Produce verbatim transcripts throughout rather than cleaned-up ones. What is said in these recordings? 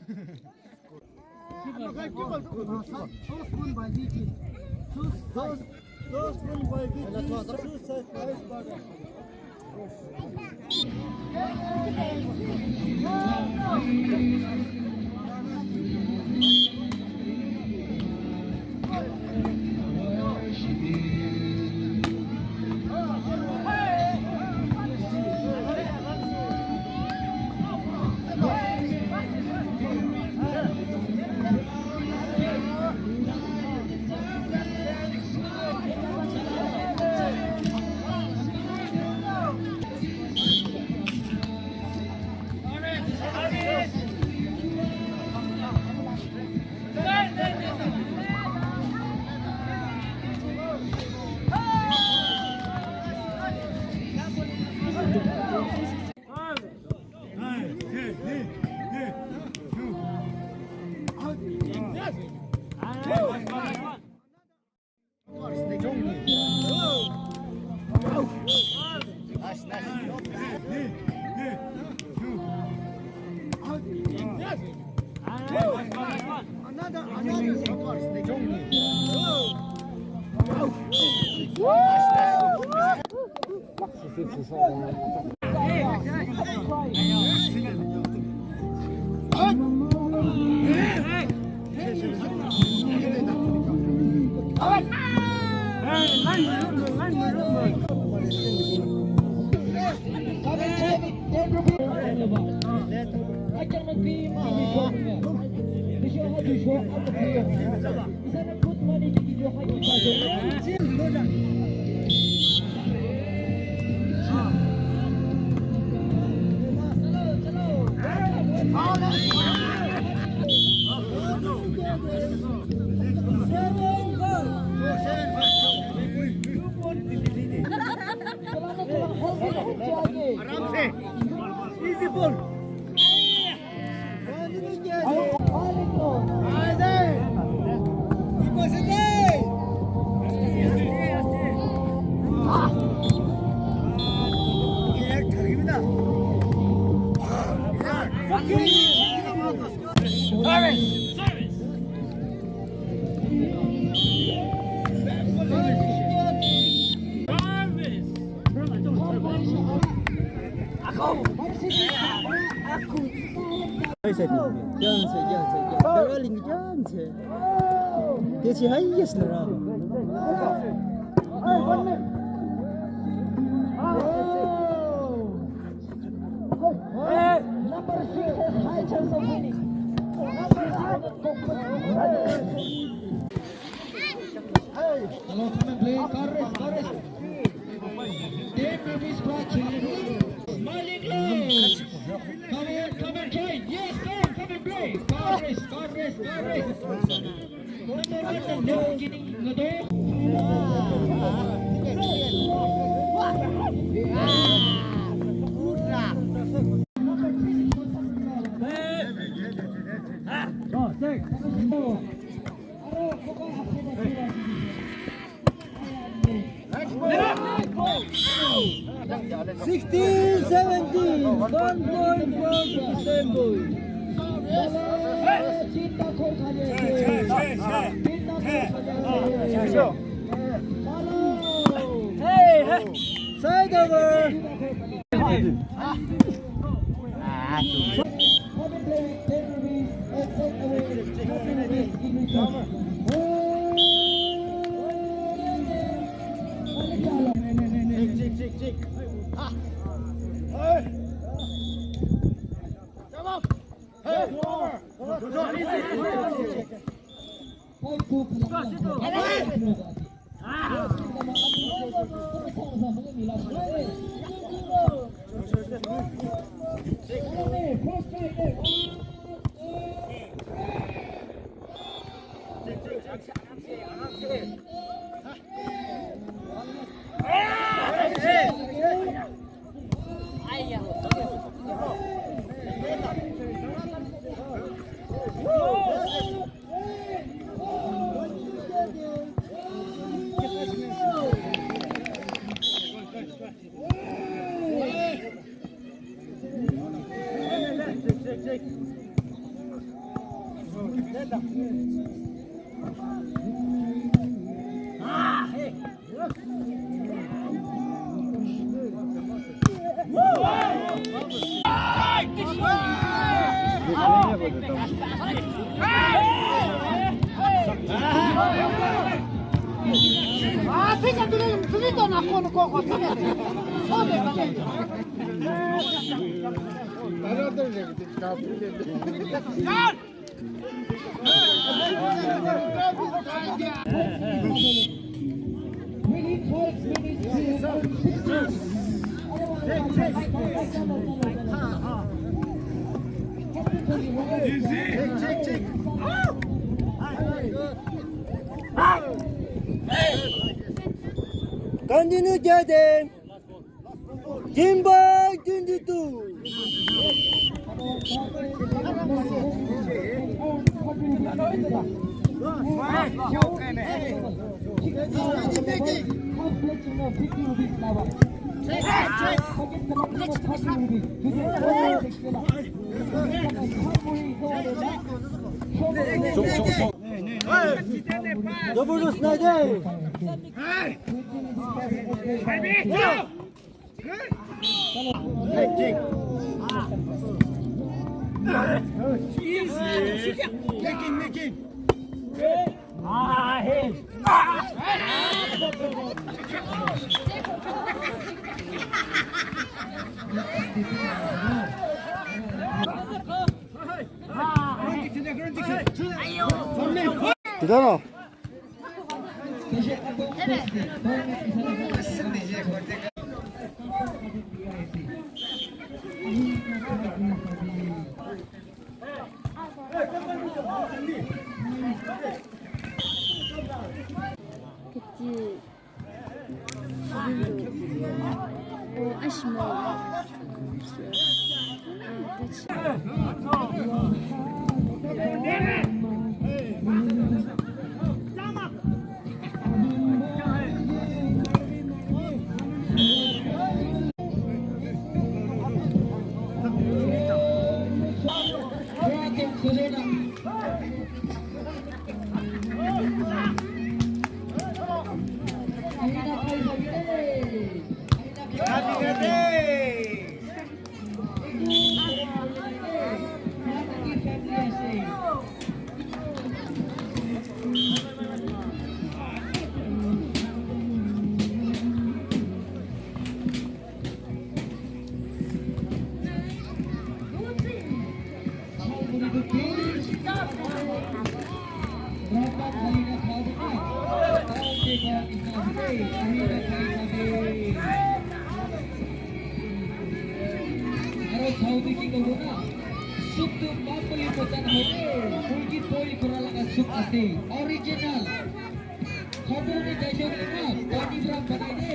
Those, those won by V G. Those, those, those won by V G. Those sacrifice, brother. Another, another. Easy ball. Number six has high chance of winning. Number six. Hello, come and play. Correct, correct. Ten rupees per channel. Smiling Lord. Come on, come and join. Yes, come, come and play. Correct, correct, correct. Sixteen seventeen, one point four to Istanbul. Hey, hey. Side over. Continue, Jaden. Team ball, twenty-two. Double snide. Aro saudi ki kobo na, soup tu mapoli potan hote, murgi boil kora laga soup ase, original. Khobor ni jaise na, pani pora banai de.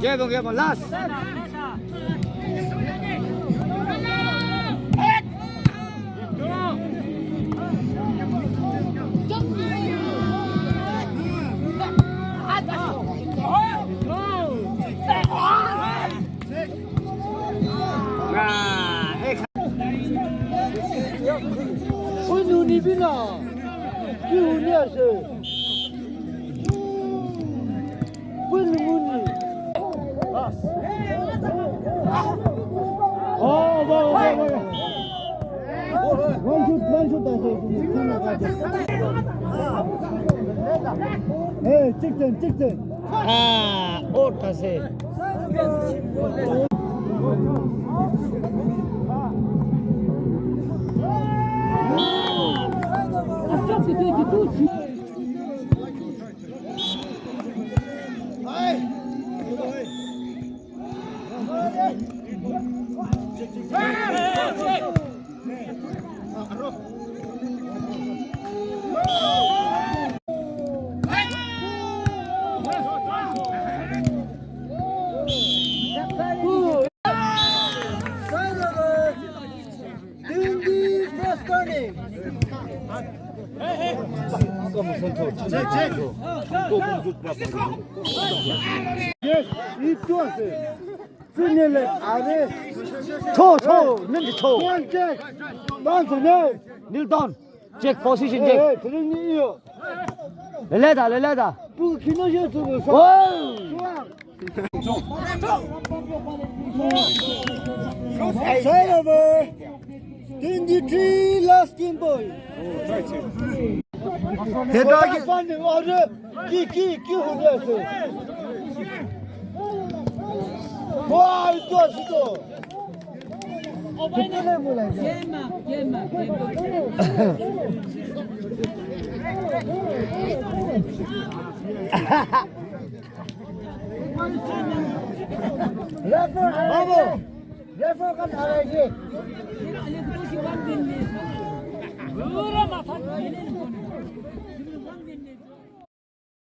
Give him, give him, last. Unu ni bina. Ki unu ashe. Unu ni. Oh, wow, wow, wow. One shoot, one shoot, I say. Hey, chicken, chicken. Ah, oh, I say. Twenty first turning. Check, check. Yes, it was. Finally, are. Cho, cho, nini cho. One check. One to nine. Kneel down. Check position, check. Hey, hey, three knee yo. Leleda, leleda. Pu kino yo tu. Wow. Side over. Twenty-three last game boy. Heda ki. Ki, ki, ki hu de se. Wow, itu asito. Yema, yema, yema. Bravo.